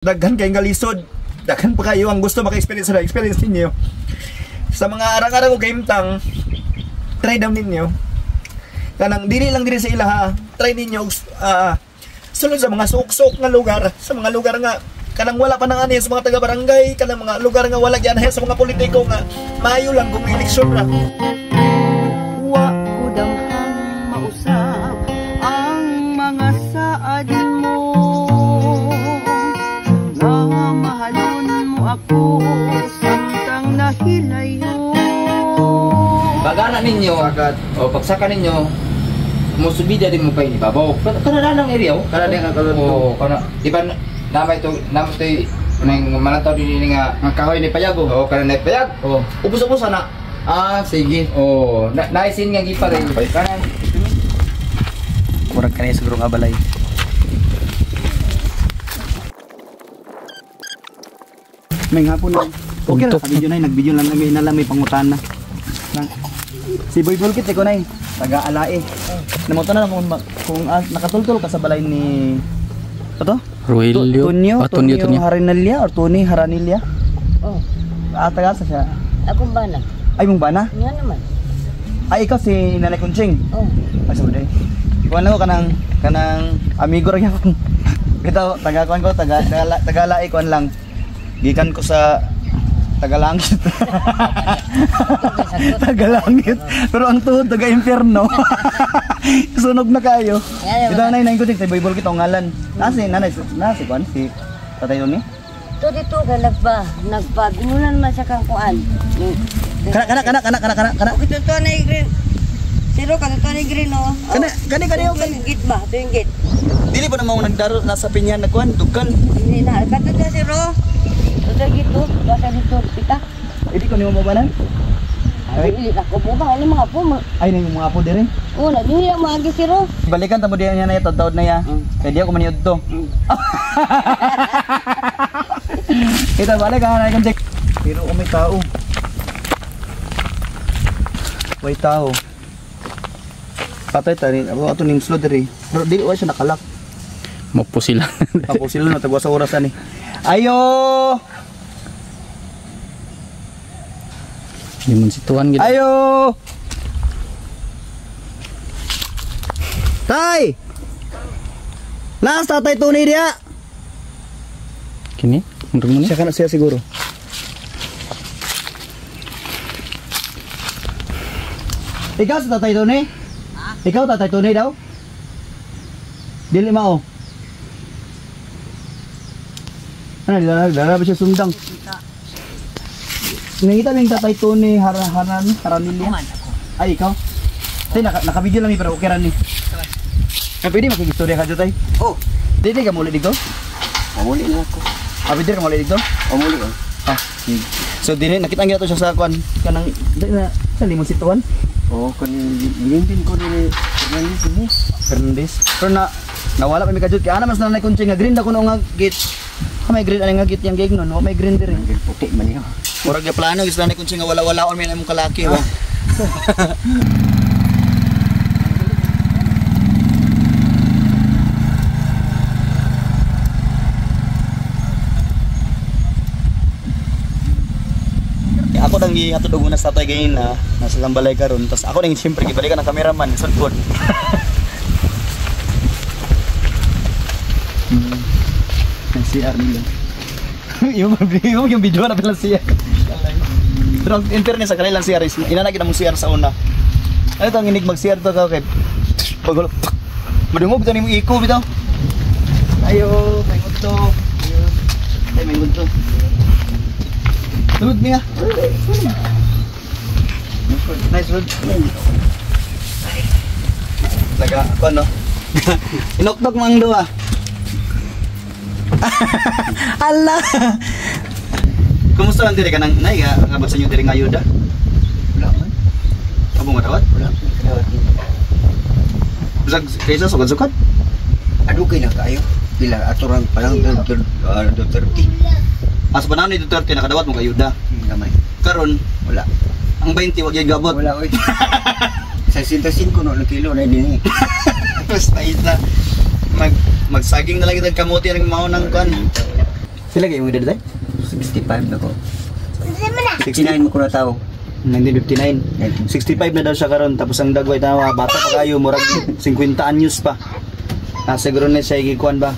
Daghan kayong galisod. Daghan pa kayo ang gusto maka-experience sa experience ninyo. Sa mga arang-arang o kahimtang, try daw ninyo. Kanang dili lang diri sa ilaha, try ninyo sulod sa mga suok-suok nga lugar, sa mga lugar nga kanang wala pa nang ani sa mga taga-barangay, kanang mga lugar nga wala gyud sa mga politiko nga maayo lang kung eleksyon ra. Wa ko damhang mausab ang mga saad mo, nga mahalon mo ako samtang nahilayo. Bagana ninyo, o pagsaka ninyo, musubida din mo kayo ni Babaw. Kana na lang area, oh. Kana din ang kalod. Oo, kana. Di ba nama ito, nang malantaw din nga Ang kahoy ni Payago. Oo, kana na payag. Oh. Ubos-ubos ana. Ah, sige. Oo, na naisin nga gipa rin. Kana Murag kanay siguro nga balay. May hapon na. Okay ra sa video nay, nag-video lang kami na lang may pangutana. Si Boy Bulkit ko nay, taga Alae. Namoto na kung nakatultol ka sa balay ni Ato? Roelio. Tonyo, Ah, Tonyo, Tonyo Tonyo. Haranilia or Tony Haranilia? Oh, Ah, taga sa siya. akong bana. Ay, mong bana? Nga naman. Ay, ikaw si Nanay Kunching. Oh, Ay, sa buday. Kuan ako kanang amigo ra gyapon. Bitaw, taga kuan ko, taga taga Alae kuan lang. Gikan ko sa taga langit. Taga langit. Pero ang tuhod taga impyerno. Sunog na kayo. Bitaw nay nay Kunching, sa Bible kita ang ngalan. Nasi nanay nasi kuan si Tatay Tony. To dito ka nagpa binulan man sa kang kuan. Kana kana kana kana kana kana kana. Okay, totoo na yung green. Siro ka, totoo na yung green, oh. Kana kani kani Ito yung gate ba? Ito yung gate. Dili pa na mao nagdaro nasa pinyan nagkuan dugkan. Hindi na. Kato to, siro. Ito yung gate, oh. Basta dito, pita. Hindi ko nimo mabanan. Ay, hindi ako po ba? Ano mga po? Ay na yung mga apo dire. Oh, na, hindi lang maagi, siro. Balikan ta mo diyan niya na taod na ya. Kay di ako maniud to. Kita balik ha, na check. Pero kung may tao. May tao. Patay ta rin. Abo ato ning slow diri. Pero dili wa siya nakalak. Mapo sila. Apo sila na tagwa sa oras ani. Ayo! Limon situan gid. Ayo! Tay! Last tatay Tony dia. Kini, murag mo ni. Siya kana siya siguro. Ikaw sa tatay Tony? Ikaw tatay Tony daw? Dili mao. Ano, dala dala ba siya sundang? Nakita mo yung tatay Tony Haranilya? Ay, ikaw? Tay, naka-video lang eh, pero okay ra ni. Ay, pwede makikistorya ka dyan, tay? Oh, Dili ka muli dito? mamuli na ako. Ah, pwede ka muli dito? Mamuli oh. Ah, sige. So, dili, nakita nga to siya sa kwan. Kanang, dili na, sa limon situan? Oh, kanin din ko ni Fernandez ni. Fernandez. Pero na, nawala pa mi kajud. Kaya naman sa nanay kunching nga green na kuno nga gate. Ah, may green ani nga gate yang gate nun. Wa may green diri. Puti man niya. Murag ya plano gusto nanay kunching nga wala-walaon may imong kalaki wa. Ako nang gihatod og una sa tatay gayin na nasa lang balay karon. Tas ako nang siyempre gibalikan ang cameraman sudpod. Ang CR nila. Yung video na pala siya. Pero ang internet sa kanilang CR is inanagin among CR sa una. Ano to ang inig mag CR to ka kay pag madungog to nimo iko bitaw. Ayo, may to. Ay, may to. Tulog niya. Nice road. Naga, ako ano? Inokdok mang dua. Ala. Kumusta lang diri ka nang nay ka ngabot sa inyo diri nga ayuda? Wala man. Amo nga dawat? Wala. Kadawat. Bisag kaysa sugad-sugad. Adugay na kayo. Pila aturang pa lang Duterte. As panahon ni Duterte nakadawat mo ayuda. Gamay. Karon Wala. ang 20 wag gyud gabot. Wala oy. Sa 65 no lang kilo na din. Basta isa magsaging na lang kitang kamote ang mao ng kan. Sila kayo imong edad tay? 65 na ko. 69 mo ko na tao. 1959. 65 na daw siya karon, tapos ang dagway tawa bata pa kayo, murag 50 anyos pa. Ah, siguro na siya gikuan ba?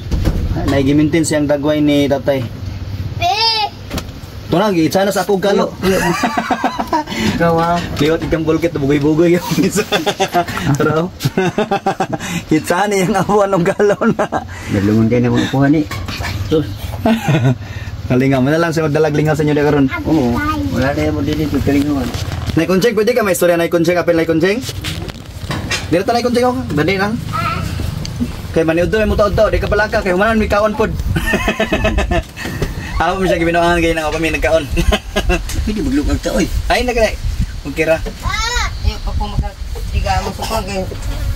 Naigimintin siyang dagway ni tatay. Ito na, gitsa na sa akong kalo. Ikaw ah. Liwat ikang bulkit, bugoy-bugoy yung isa. Pero, itsa ni ang abuan ng galo na. Nalungon kayo na mga kuha ni. Kalinga, mo na lang siya magdalag lingaw sa inyo di karon. Oo. Wala na yung mo din ito. Kalingawan. Nay Kuncheng, pwede ka may istorya Nay Kuncheng, apil Nay Kuncheng? Dito ta Nay Kuncheng ako, dali lang. Kay maniud may mutaod-taod, di ka palaka, kay humanan may kaon pod. Ako mo siya gibinuangan kay nang ako mi nagkaon. Pwede maglugag ta oy. Ay nagay. Okay ra. Ayaw pa ko makatiga mo sa kong.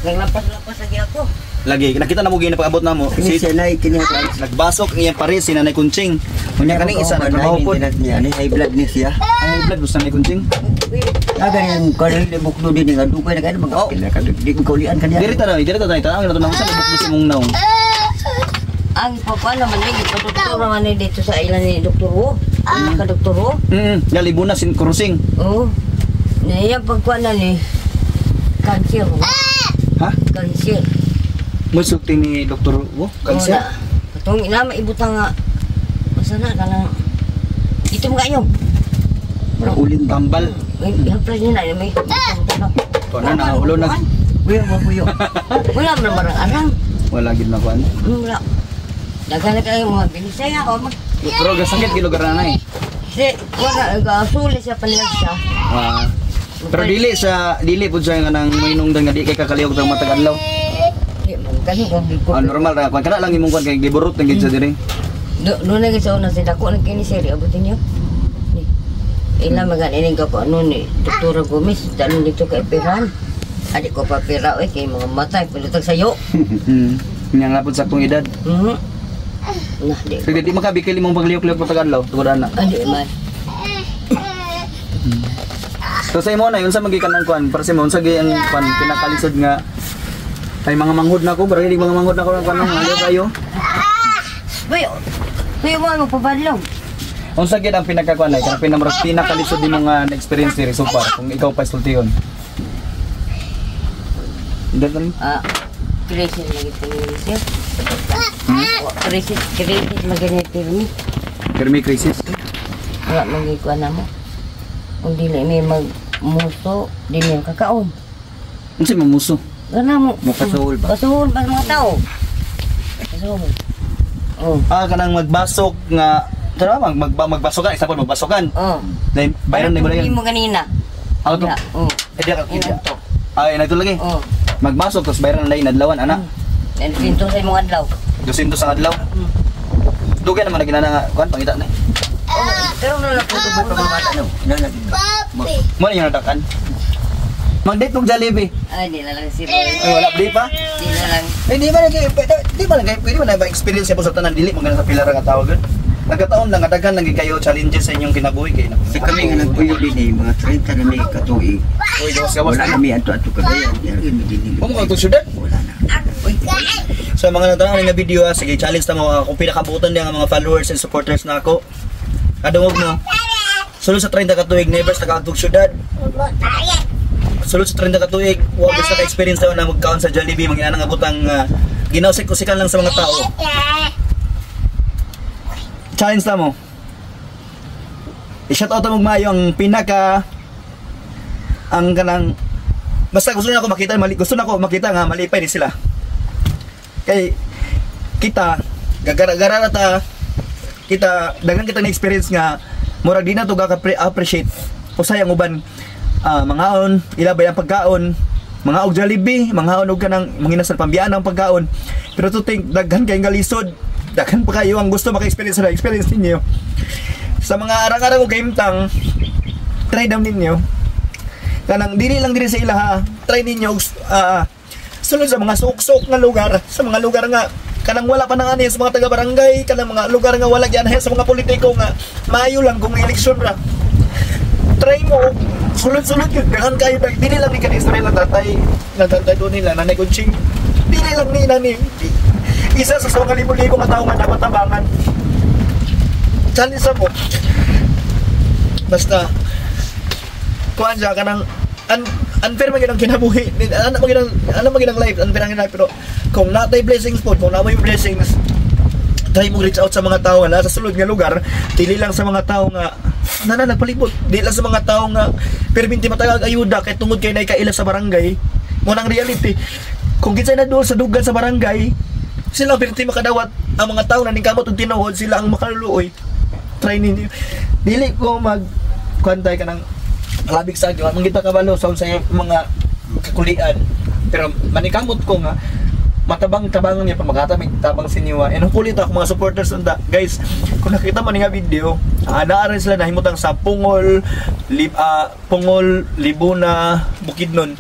Naglampas-lampas lagi ako. Lagi nakita na mo gina pag-abot na mo. Kini Si siya na kini nagbasok ang iyang pares si Nanay Kuncheng. Unya kaning isa nagtrabaho pod. Niya ni high blood ni siya. Ay blood basta Nanay Kuncheng. Ah, ganyan karon ni buklo din nga dugay na kayo mga Oh. pila ka di ko kaulian kaniya. Diri ta na, diri ta na, tanaw na to na usa ibuklo sa imong naong. Ang pagkuhan naman ni, ipatuturo naman ni dito sa ilan ni Dr. Wu. Ka Dr. Wu. Yali sin crossing. Oo. Na iyang pagkuhan na ni, cancer. Ha? Cancer. Mo sulti ni Dr. Wu, cancer. Katong ina maibutang nga. Basta na kanang ito mga kayo. Murag ulin ba? Tambal. May ihaplas niya na may. To na na ulo nag Kuya mo kuya. Wala man marang arang. wala gid makuan. Wala. Daghan na kayo mga binisaya o mag Pero gasakit gid lugar na eh. Si, wala nag-asuli siya panilag siya. Ah. Pero dili sa dili pud siya nga nang moinungdan nga di kay kakalihok tang matag adlaw. Di man kani kung di ko. Ah, normal ra kuan kana lang imong kuan kay giburot nang gid sa diri. Do do na sa una si dako na kini sir abutin niyo. Ni. Ila magan ining ka ko ano ni Doktora Gomez talon dito kay Piran. Adi ko pa pira oy kay mga matay pulutag sayo. Nya nga pud saktong edad. Nah, di. Pero di makabikil imong paglihok-lihok matag adlaw tungod ana. Adi man. So sa imo na yun sa magikan ang kuan para sa imo unsa gyud ang kuan pinakalisod nga ay mga manghod na ko pero hindi mga manghod na ko ang kuan ng ayaw kayo. Uy, uy, mo mo pabadlong. Unsa gyud ang pinakakuan ay kanang pinamurag pinakalisod nimo nga na-experience diri so far kung ikaw pa sultihon. Datan Ah, crisis lagi tingin sir. Crisis, crisis lagi ni pirmi. Pirmi crisis. Wala magikuan na mo. Kung dili may magmuso, di may kakaon. Unsa mamuso? Gana mo. Mukasuhol ba? Kasuhol ba mga tao? Kasuhol. Oh. Ah, kanang magbasok nga tara mag, mag magbasokan, example magbasokan. Oh. Then bayran na mo na Ano yun. mo kanina? Ako to. Ya, Oh. Eh di ka. Inan to. Ay, nagto lagi. Oh. Magbasok tapos bayran na inadlawan ana. Then pinto sa imong adlaw. 200 sa adlaw. Dugay naman na ginana nga kuan pangita na. Oh, pero wala ko Ito ba pamabata no? Na lagi. Mo na yung natakan. Mag-date mong Jollibee. Ay, di na lang si Roy. Ay, wala di pa. Di na lang. Eh, di ba na di ba lang pwede ba na ba experience po sa tanan dili man ganun sa pilar nga tawag yun. Nagkataon lang nga daghan lang gyud kayo challenges sa inyong kinabuhi kay na. Sa kami nga nagpuyo din eh, mga 30 na may katuig. Uy, gawas gawas Wala na. kami ato-ato kagayan. Yan rin din. Mo mga itong syudad. Wala na. So mga natanaw nga video ah, sige challenge ta mo ah, kung pinakabutan niya ang mga followers and supporters na ako. Kadungog no. Sulod sa 30 ka tuig never sa kaadtog syudad. Sulod sa 30 ka tuig, wa gyud sa experience taon na magkaon sa Jollibee mga inanang abutang ginausik-usikan lang sa mga tao. Challenge ta mo. I-shout out mo maayo ang pinaka ang kanang basta gusto na ako makita mali gusto na ako makita nga malipay ni sila. Kay kita gagara-gara na ta kita daghan kita na experience nga murag di na to gaka-appreciate usay ang uban mangaon ilabay ang pagkaon mga og Jollibee mangaon og kanang manginasal pambiyaan ang pagkaon pero to think daghan kay nga lisod daghan pa kayo ang gusto maka-experience na experience ninyo sa mga arang-arang og kahimtang try daw ninyo kanang dili lang diri sa ilaha try ninyo og sulod sa mga suksok nga lugar sa mga lugar nga kanang wala pa nang ani sa mga taga barangay kanang mga lugar nga wala gyud sa mga politiko nga maayo lang kung eleksyon ra try mo og sulod-sulod yun daghan kayo dag dili lang ni kan Israel ang tatay nga tatay do nila nanay kutsing dili lang ni nani isa sa mga libo-libo nga tawo nga dapat tabangan. Challenge sa mo. Basta kuan siya kanang unfair man gyud ang kinabuhi. Ano man gyud ang life, unfair ang life, pero kung natay blessings po, kung namoy blessings, try mo reach out sa mga tao nga nasa sulod nga lugar, dili lang sa mga tao nga nana nagpalibot, di lang sa mga tao nga perminti matagag ayuda kay tungod kay naikaila sa barangay. Mo nang reality. Kung kinsay na dool sa dugan sa barangay, sila ang perminti makadawat. Ang mga tao na ningkamot og tinuod, sila ang makaluluoy. Try ninyo. Dili ko mag kuantay ka ng labig sa akin, manggita kabalo sa sa mga kakulian. Pero manikamot ko nga matabang-tabangan niya pa maghatamig tabang sa inyo. And hopefully ito ako mga supporters unta. Guys, kung nakita mo ni nga video, naaran sila nahimutang sa Pungol, Pungol, Libuna, Bukidnon.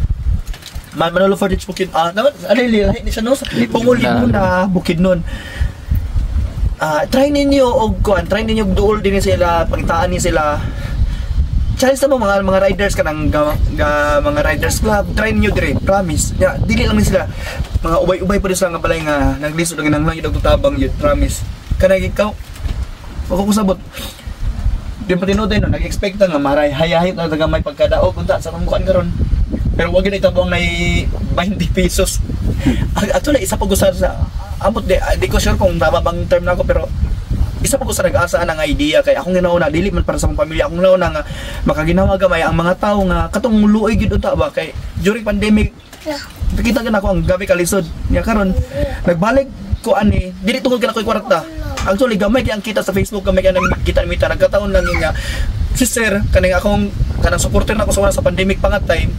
Manolo Fortich Bukid. Naman ano lahi ni siya no? Pungol, Libuna, Bukidnon. Try ninyo og kuan, try ninyo og duol din sila, pangitaan ni sila. Challenge sa mga riders kanang mga riders club, try ninyo dire, promise. Ya, dili lang ni sila mga ubay-ubay pa rin sila nga balay nga naglisod ang nang og tabang yun, promise. Kanang ikaw wako ko sabot. Di pa tinuod no, nag-expect nga maray hayahay na taga may pagkadaog unta sa akong kuan karon. Pero wag gyud itabo ang nay 20 pesos. Actually isa pa ko sa amot di ko sure kung tama bang term nako, pero isa pa ko sa nag-asa ang idea kay akong ginauna dili man para sa akong pamilya, akong ginauna nga makaginawa gamay ang mga tao nga katong luoy gyud unta ba kay during pandemic kita gyud ako ang gabi kalisod nya karon nagbalik ko ani dili tungod kay ako'y kwarta. Actually gamay kay ang kita sa Facebook, gamay kay ang kita mita nagkataon lang yun nga si sir kaning akong kanang supporter nako sa pandemic pa nga time,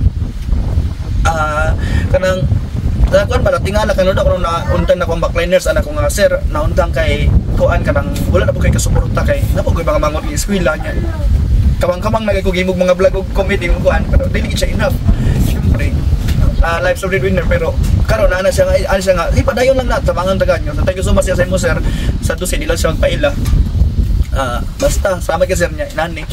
kanang kuan ba tingala kanon ako na untang na akong backliners anak ko nga sir naundang kay kuan kanang wala na po kay kasuporta kay na po koy mga mangot ni eskwela niya. Kamang-kamang nagay ko gimog mga vlog og comedy mo kuan pero dili siya enough. Syempre life of breadwinner, pero karon ana siya nga padayon lang na tabangan tagan nyo. So, thank you so much sa imo sir sa dusin di lang siya magpaila. Basta sama kay sir niya nani.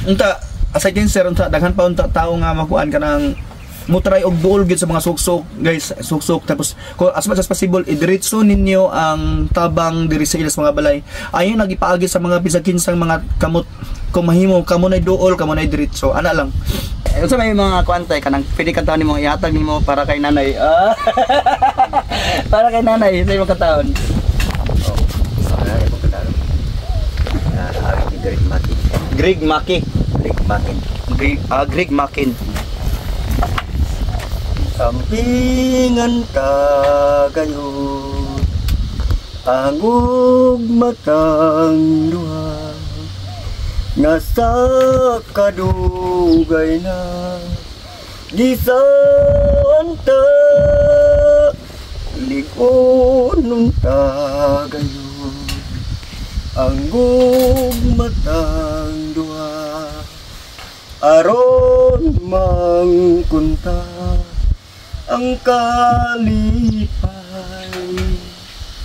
Unta aside din sir unta daghan pa unta tao nga makuan kanang mo try og duol gid sa mga suksok guys, suksok tapos as much as possible idiretso ninyo ang tabang diri sa ilas mga balay. Ayon nagipaagi sa mga bisag kinsang mga kamot kung mahimo kamo nay duol, kamo nay diretso, ana lang. Unsa may mga kuantay kanang pwede kantaon nimo ihatag nimo para kay nanay. Para kay nanay sa imong kataon. Greg Maki. Greg Makin. Greg Makin. Sampingan ta gayon ang matang duha nga sa kadugay na gisawan ta ligon ta gayon ang matang duha aron mangkunta ang kalipay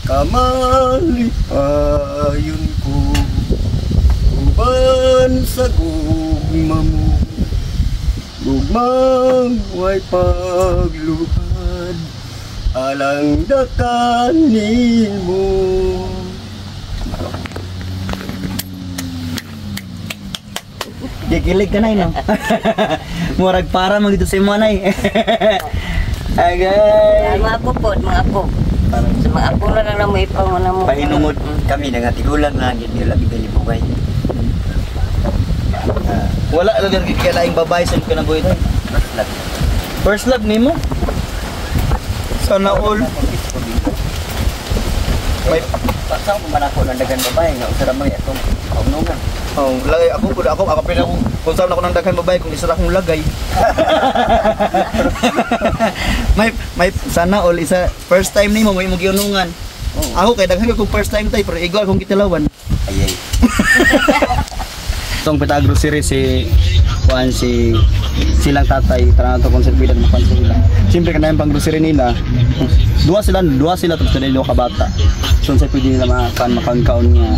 kamalipayon ko uban sa gugma mo gugmang way paglupad alang dakan nimo. Gikilig ka na no? Murag para mo dito sa imo nay. Agay. Mga apo po, mga apo. Sa mga apo na lang mo ipanguna mo. Pahinungod kami nangatigulang na gid nila gibugay. Wala lang gyud kay laing babae sa kinabuhi tay. First love. First love nimo? Sana all. May pasang man ako ng dagan babae nga usa ra may atong kaunungan. Oh, lagay ako pud ako ako pila kung saan ako ng daghan babae kung isa ra akong lagay. May sana all isa first time nimo mo imong giunungan. Oh. Ako kay daghan kog first time tay pero igwa akong gitilawan. Ayay. Itong pita grocery si kuan si silang tatay tara to kung serbilan makuan sila. Siyempre kanang pang grocery nila. Duha sila tapos na duha ka bata. So unsay pwede nila makaon makaon nga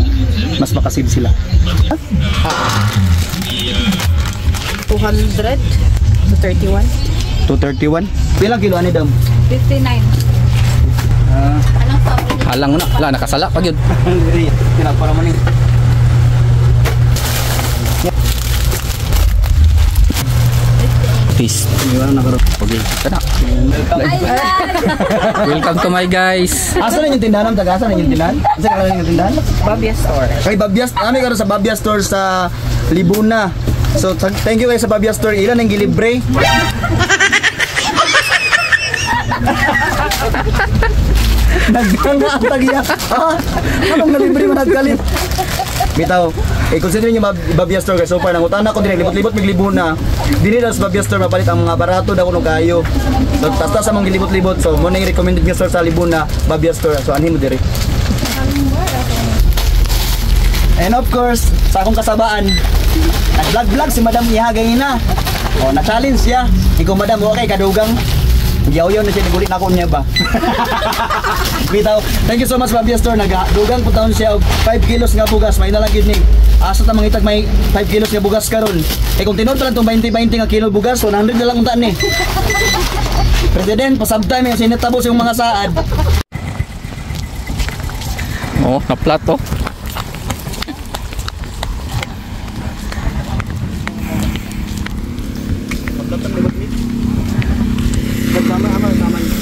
mas makasave sila. 200 to 31. 231. Pila kilo ani dam? 59. Halang mo na. Wala, nakasala pag yun. Dili, para mo ni. Taste. Okay, kana. Welcome to my guys. Asa na yung tindahan? Taga asa na yung tindahan? Asa na yung tindahan? Babia Store. Kay Babias, kami karon sa Babia Store sa Libuna. So thank you kayo sa Babia Store. Ilan ang gilibre? Nagdanga ang tagya. Ah, anong nalibre mo nagkalit? Bitaw, eh consider niyo Babia Store kay so far nangutana ko dinhi libot-libot mig Libuna. Dinhi daw sa Babia Store mapalit ang mga barato daw kuno kayo. So tasta sa mong gilibot-libot. So mo na yung recommended nga store sa Libuna, Babia Store. So anhin mo diri. And of course, sa akong kasabaan, nag-vlog-vlog si Madam Iha ganina. O, na-challenge siya. Ikaw, Madam, okay, kadugang. Yaw-yaw na siya, nagulit na ako niya ba? Bitaw, thank you so much, Babia Store. Nagdugang po taon siya og 5 kilos nga bugas. May nalang yun ni. Asa ta mangitag may 5 kilos nga bugas karon. Eh kung tinuod pa lang itong 20-20 nga kilo bugas, 100 na lang untaan ni. President, pasabtay may sinitabos yung mga saad. Oh, na-flat oh.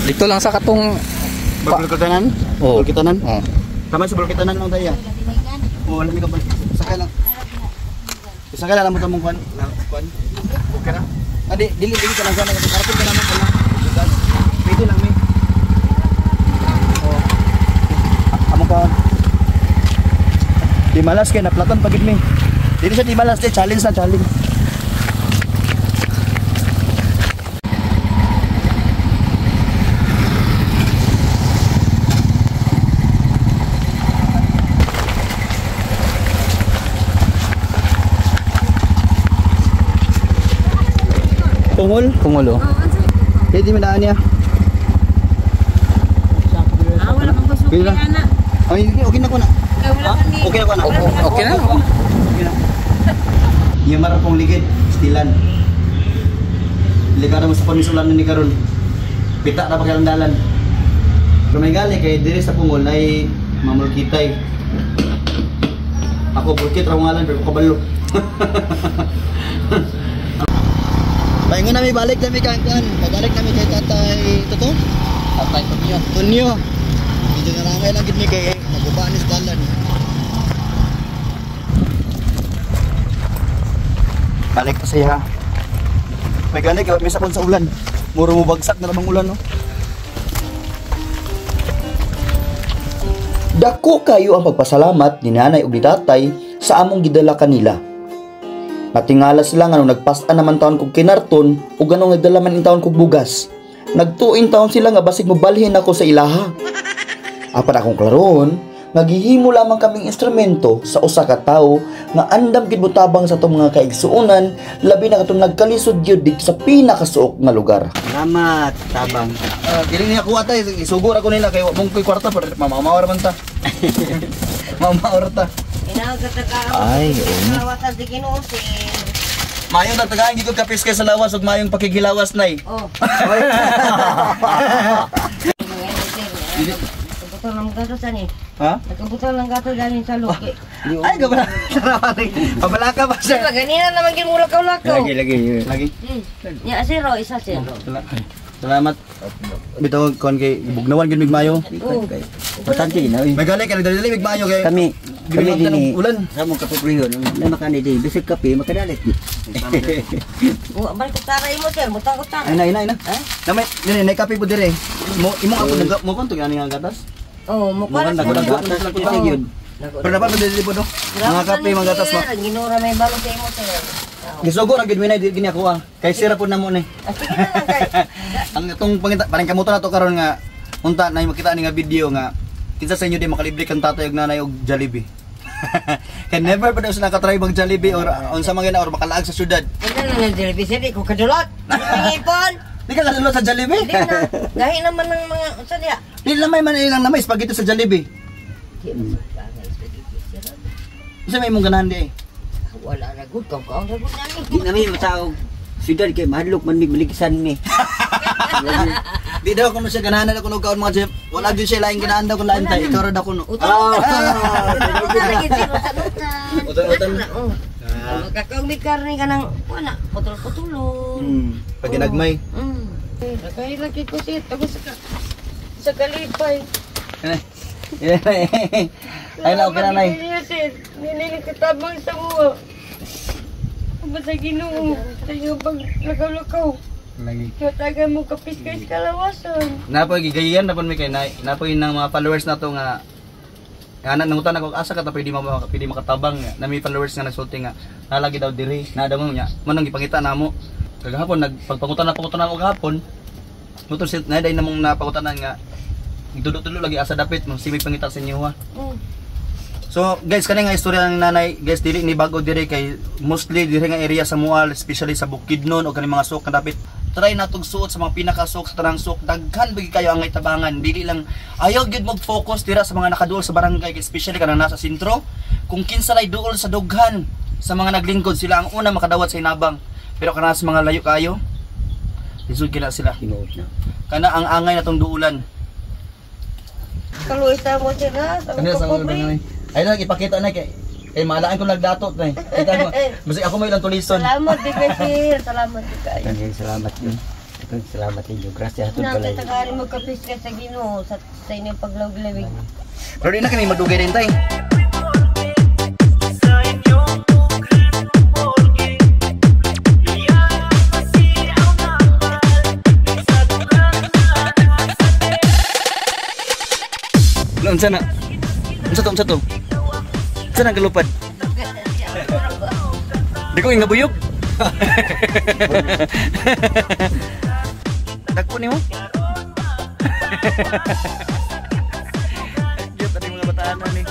Dito lang sa katong Bulkitanan? Oh. Bulkitanan? Oh. Tama sa bulkitanan lang tayo. Oo, alam ko ba? Sakay lang. Sakay lang mo tamong kuan. Kuan. Okay ra. Ah, di dili dili ka lang sana kasi karapit ka naman pala. Pwede lang mi. Oh. Amo ka. Di malas kay naplatan pagid mi. Dili siya di malas, di challenge na challenge. Pungol. Pungol oh. Pwede mo daan niya. Ah, wala kang Pwede lang. Ay, okay na ko na. Okay na ko na. Okay na. Okay na. Yung marapong ligid, stilan. Ligara mo sa pamisulan ni karon. Pita na pakilandalan. Pero may gali kay diri sa Pungol ay mamulkitay. Ako bulkit ra ngalan pero kabalo. Paingon na mi balik na mi kan kan. Pabalik na mi kay Tatay Toto. Tatay Tonyo. Tonyo. Medyo narangay lang gid mi kay nagubaan is dalan. Balik pa siya. May gani kay may sakon sa ulan. Muro mo bagsak na lamang ulan no. Dako kayo ang pagpasalamat ni nanay ug ni tatay sa among gidala kanila. Natingala sila nga nung nagpas-an naman taon kog kinarton ug anong nagdala man in taon kog bugas. Nagtuin taon sila nga basig mobalhin ako sa ilaha. Apan akong klaroon, nga gihimo lamang kaming instrumento sa usa ka tawo nga andam gid motabang sa atong mga kaigsuonan, labi na katong nagkalisod gyud didto sa pinakasuok nga lugar. Salamat, tabang. Dili niya kuha tay, isugor ako nila kay wa mong koy kwarta pero mamamawar man ta. Mamawar ta. Ay, oo. Sa Ginoo sir. Mayong tatagahan gid ko kapis kay sa lawas ug mayong pakigilawas nay. Oh. Nagkabutang ng gatos ani. Ha? Nagkabutang ng gatos galing sa luki. Ay gabala. Pabala ka ba sir? Diba, ganina naman ginulakaw-lakaw. Lagi, lagi. Lagi. Ya, zero, isa zero. Salamat. Bitaw kon kay bugnawan gid migmayo. Oh. Importante na. May gali kay nagdali migmayo kay Kami, kami Gibilog din ng ulan. Sa mong kapupriyon, na makani din. Bisag kape, makadalit. Oh, balik ko taray mo sir, butang ko taray. Ay na ina ina. Namay dili nay kape po dire. Mo imong ako nag mo kon to gani nga gatas. Oh, mo Mo kan para nagkulang gatas. Yun. Pero dapat dili po no. Mga kape mga gatas mo. Ginoo ra may balon sa imo sir. Gisugo ra gid mi nay di gini ako ah. Kay sira po na mo ni. Ah, sige na lang kay. Ang itong pangita parang kamuto na to karon nga unta na makita ni nga video nga kinsa sa inyo di makalibre kang tatay ug nanay og Jollibee. Kay never pa daw sila nakatry mag Jollibee or unsa man gina or makalaag sa syudad. Ano na lang dili sir, di ko kadulot. Pangipon. Di ka kasulot sa Jollibee? Di na. Gahi naman ng mga unsa diya. Di lang may man ilang namay spaghetti sa Jollibee. Di man sa spaghetti sir. Unsa may imong ganahan di eh? Wala ra gud kaw kaw ra gud nani. Di namin matawag. Syudad kay mahadlok man mig maligsan mi. Di daw kuno siya ganahan na kuno kaon mga Jeff. Wala gyud siya laing ganahan daw kun lain tay. Ikaw ra daw kuno. Utang. Utang lagi sir, utang. Utang-utang. Oh. Kakaong may karne ka ng, wala, putol-putulon. Pag ginagmay. Kaya lagi ko siya, tapos sa kalipay. Ay na, okay na, nay. Sir, nililikitabang sa mga. Basta Ginoo, sa iyong paglakaw-lakaw. Lagi. Katagan mo kapis kay sa kalawasan. Napoy gigayan na pud mi kay nay. Napoy nang mga followers nato nga nga nangutan ako asa ka ta pwede ma pwede makatabang nga. Na may followers nga nagsulti nga nalagi daw diri na daw mo nya. Mo nang gipangita namo. Kagahapon nagpagpangutan na pangutan ako gahapon. Motor sit na day namong napangutanan nga gitulo-tulo lagi asa dapit mo simig pangita sa inyo ha. So guys, kani nga istorya ng nanay, guys, dili ni bago diri kay mostly diri nga area sa Mual, especially sa Bukidnon o kani mga sok nga dapit. Try natong suot sa mga pinakasok sa tanang sok, daghan bagi kayo ang tabangan. Dili lang ayaw gyud mag-focus dira sa mga nakaduol sa barangay, especially kanang nasa sentro. Kung kinsa lay duol sa dughan sa mga naglingkod, sila ang una makadawat sa inabang. Pero kana sa mga layo kayo, lisod kina sila. Tinuod na. Kana ang angay natong duulan. Kaluoy sa mo sir ha, sa Kanila sa mga pobre. mga ay lang ipakita na kay kay malaan ko nagdatot na eh. Kita mo, basta ako may ilang tulison. Salamat di kay sir, salamat di kayo. Daghang salamat yun. Daghang salamat inyo. Gracias hatod balay. Nakatagari mo kapis kay sa Ginoo sa inyong paglawig-lawig. Pero di na kami madugay din tay. Lo, unsa na? Unsa to, unsa to? Unsa na galupad? Di ko ingabuyog. Dagko nimo. Cute ani mga bataan ni.